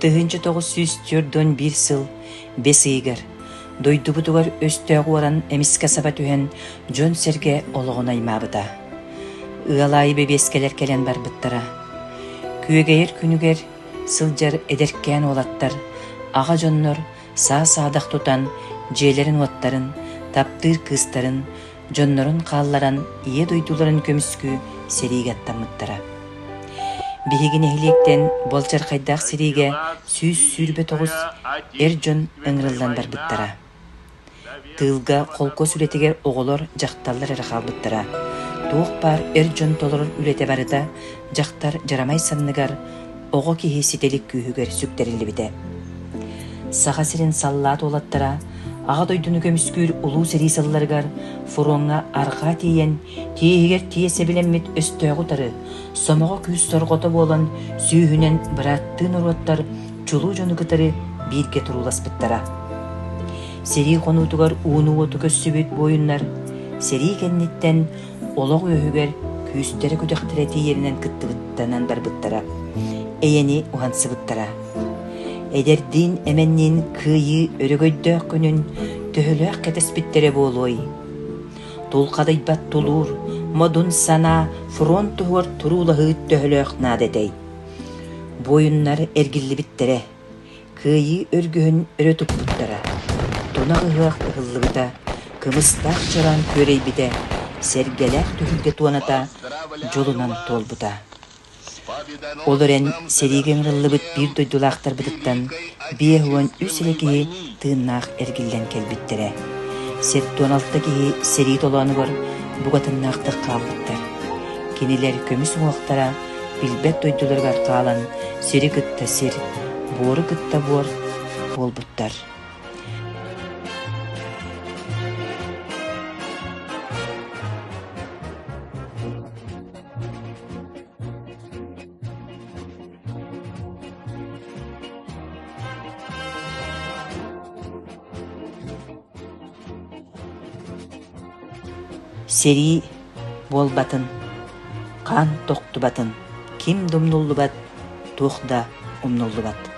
1941 сыл бэс ыйыгар дойдубутугар өстөөх уоран эмискэ саба түһэн дьон-сэргэ олоҕун аймаабыта. Ыал аайы бэбиэскэлэр кэлэн барбыттара. Күөгэйэр күнүгэр сылдьар эдэркээн уолаттар, аҕа дьоннор саа-саадах тутан дьиэлэрин-уоттарын, таптыыр кыыстарын, дьоннорун хаалларан Ийэ дойдуларын көмүскүү сэриигэ аттаммыттара. Биһиги нэһилиэктэн буолчархайдаах сэриигэ 129 эр дьон ыҥырыллан барбыттара. Тыылга холкуос үлэтигэр оҕолор, дьахталлар эрэ хаалбыттара. Туох баар эр дьон толорор үлэтэ барыта дьахтар дьарамай санныгар, оҕо киһи ситэлик күүһүгэр сүктэриллибитэ. Саха сирин саллаат уолаттара Аҕа дойдуну көмүскүүр Улуу сэрии сылларыгар фроҥҥа арҕаа тиийэн, тииһигэр тиийэ сэбилэммит өстөөҕү утары сомоҕо күүс сорҕото буолан сүүһүнэн бырааттыы норуоттар чулуу дьону кытары бииргэ турууласпыттара. Сэрии хонуутугар ууну-уоту көрсүбүт буойуннар сэрии кэнниттэн олох үөһүгэр күүстэрэ-күдэхтэрэ тиийэринэн кыттыбыттанан барбыттара, эйэни уһансыбыттара. Эдэрдиин-эмэнниин кыайыы өрөгөйдөөх күнүн төһөлөөх кэтэспиттэрэ буолуой? Тулхадыйбат тулуур, модун санаа фронт туһугар туруулаһыы төһөлөөх наада этэй? Буойуннар эргиллибиттэрэ, кыайыы өргөһүн өрө туппуттара, тунах ыһыах ыһыллыбыта, кымыстаах чараан күөрэйбитэ, сэргэлээх түһүлгэ туоната дьолунан туолбута. Ол эрэн сэриигэ ыҥырыллыбыт биир дойдулаахтарбытыттан 53 эрэ киһи тыыннаах эргиллэн кэлбиттэрэ. 76 киһи сэрии толоонугар букатыннаахтык хаалбыттар. Кинилэр көмүс уҥуохтара билбэт дойдуларыгар хаалан сири кытта сир, буору кытта буор буолбуттар. Сэрии буолбатын, хаан тохтубатын, ким да умнуллубат, туох да умнуллубат.